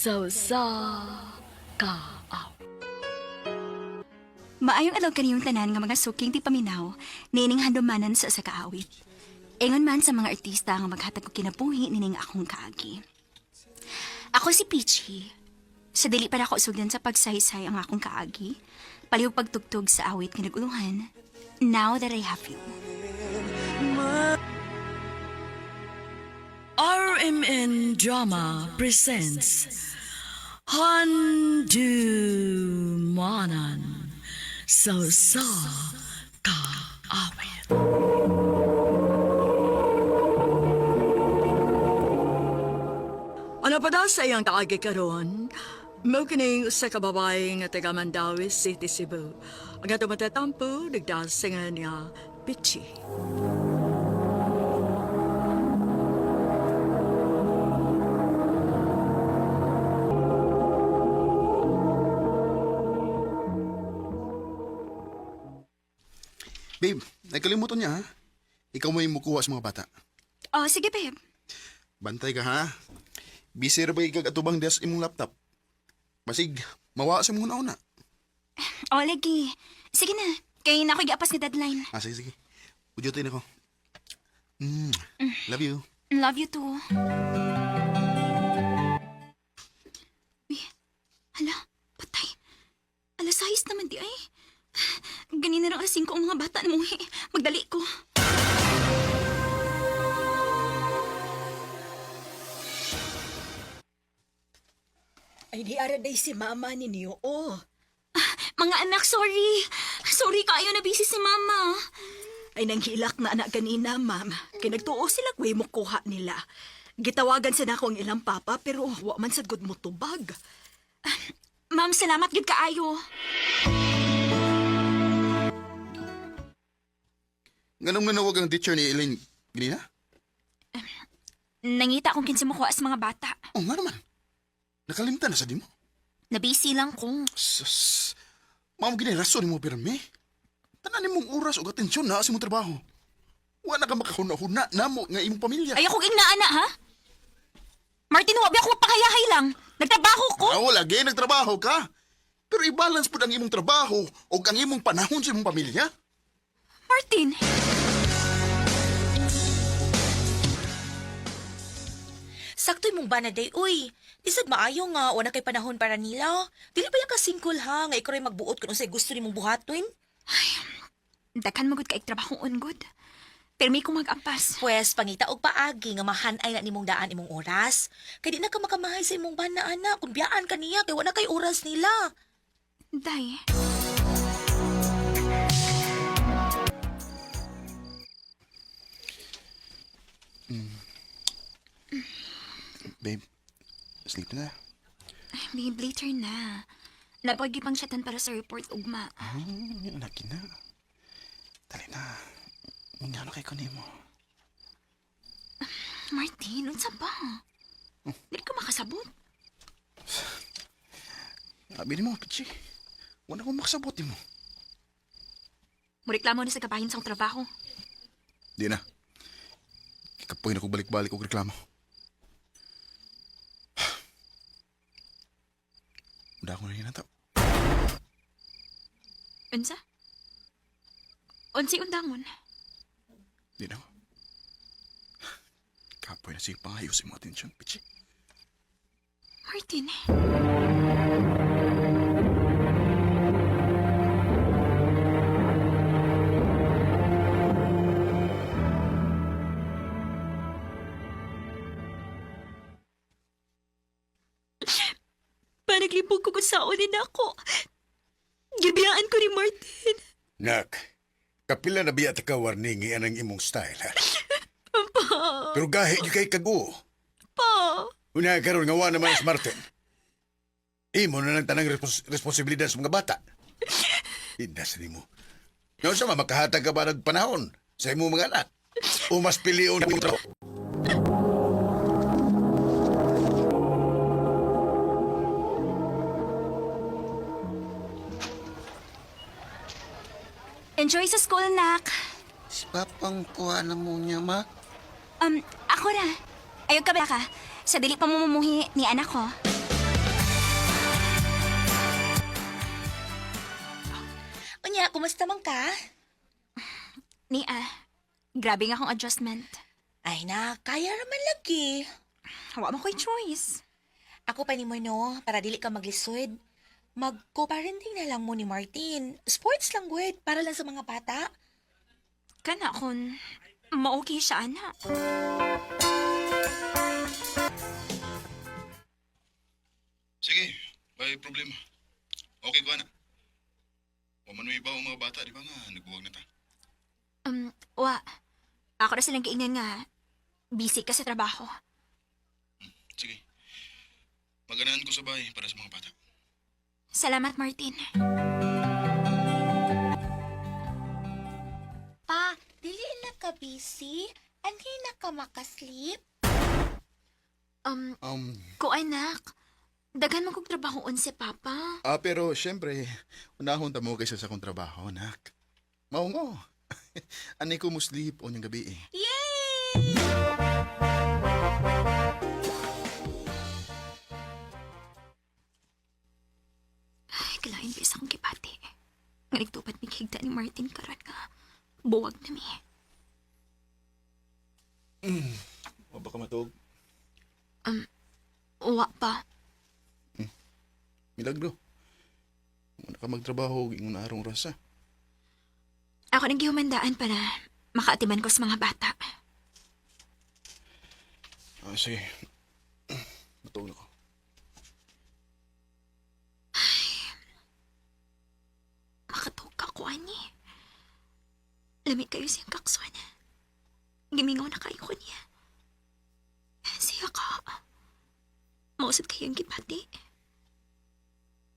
Sa usa ka awit. Maayong adlaw kaniyong tanan nga mga suking ti paminaw, nining handumanan sa usa ka awit. Ingon man sa mga artista nga maghatag og kinabuhi nining akong kaagi. Ako si Peachy. Sa dili pa nako sugdan sa pagsaysay ang akong kaagi, palihog pagtugtog sa awit nga naguluhan, Now That I Have You. RMN Drama presents Handumanan sa usa ka awit. Ano pa daw sa iyang kaagi karon? Mao kining usa ka babae nga taga Mandaue City, Cebu. Ang atong matatampo, nagdasingan nga Pichi. Babe, nakalimutan niya ha. Ikaw may mukuha sa mga bata. Oh, sige babe. Bantay ka ha. Busy ra ba ikag atubang desk imong laptop? Basig, mawa sa imong una. Oh, lagi. Sige na. Kay na ako'y giapas nga deadline. Ah, sige, sige. Udyutin ako. Love you. Love you too. Uy, hala, patay. Alas 6 naman di ay. Ganina lang alas 5 ang mga bata na muhi. Magdali ko. Ay, di ara day si mama ninyo, oh. Mga anak, sorry. Sorry kaayo na busy si mama. Ay, nanghilak na anak ganina, ma'am. Kay nagtuo sila way mo kuha nila. Gitawagan sa nako ang ilang papa, pero wa man sad gud mo tubag. Ma'am, salamat gid kaayo. Nganong nanawag ang teacher ni Elaine ganina? Nangita kung kinsa mo kuha sa mga bata. Oh, nga naman. Nakalimtan na sa di mo. Na busy lang ko. Sus. Mao gini rason nimo pirmi. Tanan nimong oras ug atensyon na sa imong trabaho. Wa na ka makahuna-huna namo nga imong pamilya. Ay, ako ging naana, ha? Martin, wa ba ako pakayahay lang. Nagtrabaho ko. Ah, lagi nagtrabaho ka. Pero i-balance pud ang imong trabaho ug ang imong panahon sa imong pamilya. Martin! Sakto imong bana day, uy. Di sad maayo nga, wala kay panahon para nila. Dili pa ka singkol ha, nga ikaw rin magbuot kung unsay gusto nimong buhaton. Daghan magud kaig trabaho on good. Pero may kong mag-ampas. Pwes, pangita og paagi nga mahanay na nimong daan imong oras. Kay di na ka makamahay sa imong bana, ana. Kung biyaan ka niya, kay wala kay oras nila. Day. Babe, sleep na. Ay, babe, later na. Napagipang chatan para sa report ugma. Lagi na. Dali na. Ngano kay ko nimo. Martin, unsa ba? Dili ka makasabot. Abi nimo, Pichi. Wala ko makasabot nimo. Mureklamo na sa kabahin sa akong trabaho. Di na. Kikapoy na ko balik-balik og reklamo. Uda ko na hinataw. Unsa? Unsay undangon? Di na ko. Kapoy na sige pangayos imong atensyon, Pichi. Martin. Panaglibog ko kung saan din ako. Gibiyaan ko ni Martin. Nak, kapila na biya ta ka warning anang imong style, ha? Pa, Pero gahi gyud kay kaguo. pa. Una karon nga wa naman si Martin. Imo na lang tanang responsibilidad sa mga bata. Indas nimo. Nga sa makahatag ka ba ng panahon sa imong mga anak? O mas pilion ang trabaho? Enjoy sa school, nak. Si Papang kuha na mo niya, ma. Ako ra. Ayaw ka ba ka? Sa dili pa mumumuhi ni anak ko. kumusta man ka? Ni ah, grabe nga akong adjustment. Ay na, kaya raman lagi. Wa man ko'y choice. Ako pa nimo no, para dili ka maglisod. Magko-parenting na lang mo ni Martin. Sports lang gud, para lang sa mga bata. Kana kung ma-okay siya, ana. Sige, may problema. Okay ko na. Wa man may iba ang mga bata, di ba nga nagbuwag na ta. Wa. Ako na silang giingnan nga. Busy ka sa trabaho. Sige. Maganahan ko sa bahay para sa mga bata. Salamat, Martin. Pa, dili na ka busy? Anhi na ka makasleep? Ko anak, daghan man kog trabahoon si Papa. Ah, pero syempre, unahon ta mo kaysa sa akong trabaho, nak. Mao ngo. Ani ko musleep o niyang gabi eh. Yay! Ay, kalain ba isa akong kipati. Nga nagtupad mi higda ni Martin karon nga. Buwag na mi. O baka matuog. Wa pa. Milagro. Muna ka magtrabaho og ingon arong rasa. Ako nang gihumandaan para makaatiman ko sa mga bata. Ah, sige. Matuog na ko. Makatug ka ko, ani. Lami kayo siyang kakson. Gimingaw na kayo ko niya. Siya ka. Mausad kayo ang gipati.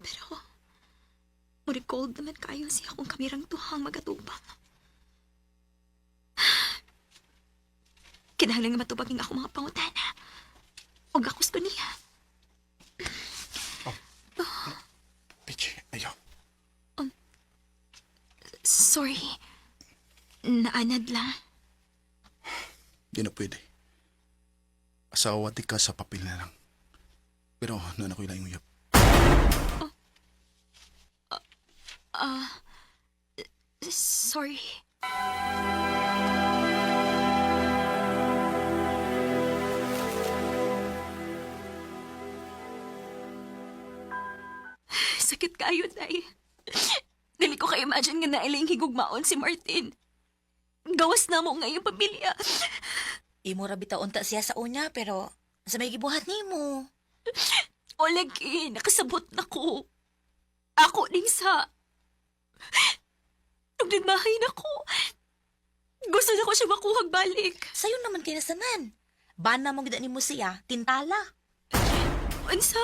Pero, murag cold naman kayo siya kung kamirang tuhang magatubang. Kinahanglan nga matubag ang ako mga pangutana. Og akos ko niya. Pichi, ayaw. Sorry. Naanad lang. Di na pwede. Asawa di ka sa papel na lang. Pero noon ako ilang uyab. Sorry. Sakit kayo, Day. Dili ko ka-imagine nga nailing higugmaon si Martin. Gawas na mo ngayong pamilya. Imo ra bitaw unta siya sa una pero sa may gibuhat nimo. O lagi, nakasabot na ko. Ako ning sa... Nung nagmahay na ko, gusto na ko siya makuhag balik. Sayo naman kay nasanan. Bana mo gid nimo siya, tintala. Unsa?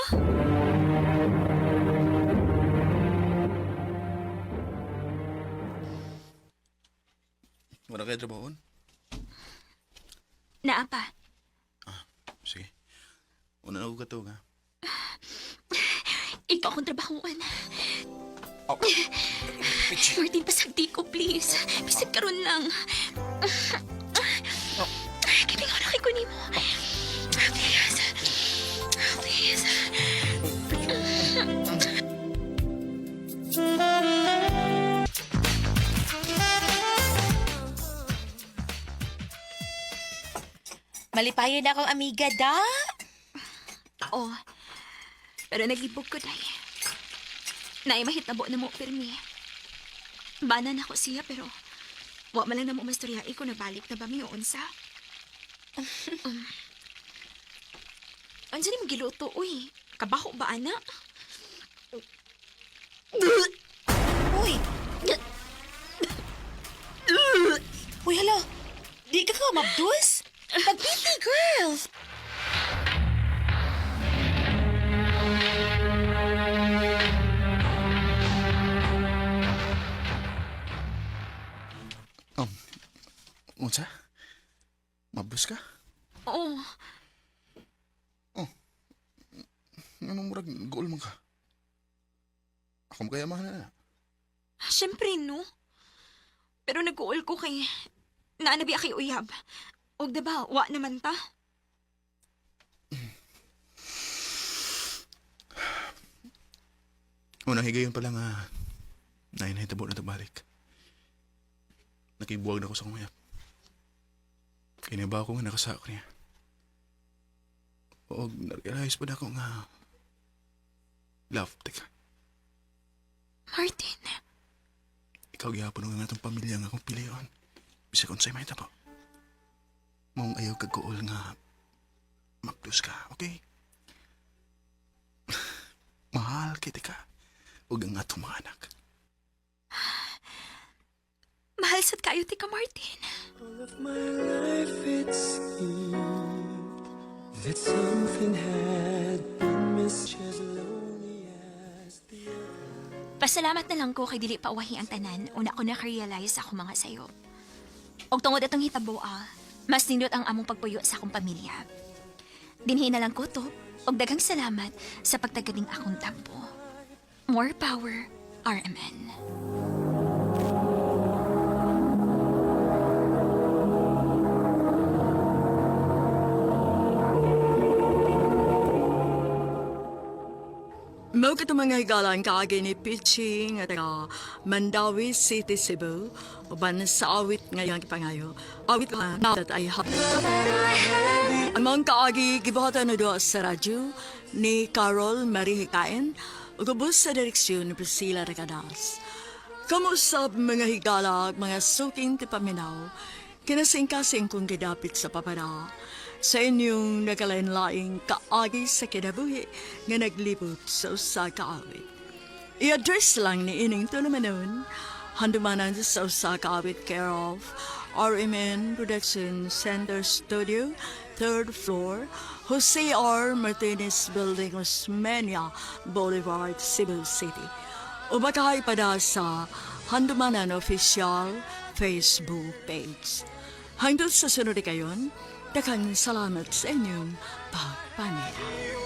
Wala kayo trabahoon? Naa pa. Sige. Una na ako katog, ha? Ikaw akong trabahoan. Oh. Pichi. Martin, pasagdi ko, please. Bisag karon lang. Kibingaw na kay kunin mo. Please. Please. Malipayon na akong amiga da. Oo. Pero nagibog ko, day. Naimahitabo na mo, pirmi. Bana na ko siya, pero wa man lang na mo mastorya ko nabalik na ba mi o unsa. Unsa ni mo giluto, uy? Kabaho ba, ana? Uy. Uy, hala. Di ka ka mabdus? Pagpiti, girl. Unsa? Mabus ka? Oo. Anong murag goal man ka? Ako mo kaya mahal na. Siyempre, no? Pero nag-uol ko kay... Naanabi akay uyab. Og diba, wa naman ta. Unang higayon pa lang, ah. Nay, nahitabo na tabalik. Nakibuwag na ko sa kumayap. Kaya ba ako nga nakasako niya? O, narealize pa na ako nga love, teka. Martin, Ikaw gihapon nga atong pamilya nga akong piliyon. Bisag unsay mahitabo. Mong ayaw kagkuol nga maplos ka, okay? Mahal kita ka. Ug ang atong mga anak. Mahal sad kayo ti ka, Martin. All of my life it seemed that something had been missed, as lonely as the Pasalamat na lang ko kay dili pa uwahi ang tanan una ko naka-realize ako mga sayop. Og tungod atong hitabo ah, mas nindot ang among pagpuyo sa akong pamilya. Dinhi na lang ko to, og daghang salamat sa pagtaganing akong tampo. More power, RMN. Mao kato mga higalan kaagi ni Pichi nga taga Mandawi City, Cebu. Uban sa awit ngayong pangayo. Awit ka na ay ha. Ang mga kaagi gibuhatan na doon sa radyo ni Carol Marie Hikain ug ubos sa direksyon ni Priscilla Recadas. Kamusab mga higala ug mga suking ti paminaw, kinasingkasing kong gidapit sa papada sa inyong nagalain-laing kaagi sa kinabuhi nga naglibot sa usa ka awit. I-address lang ni ining tulumanon, handumanan sa usa ka awit care of RMN Production Center Studio, third floor, Jose R. Martinez Building, Osmeña Boulevard, Cebu City. O baka ipada sa Handumanan Official Facebook page. Hangtod sa sunod kayon, daghang salamat sa inyong pagpamilya.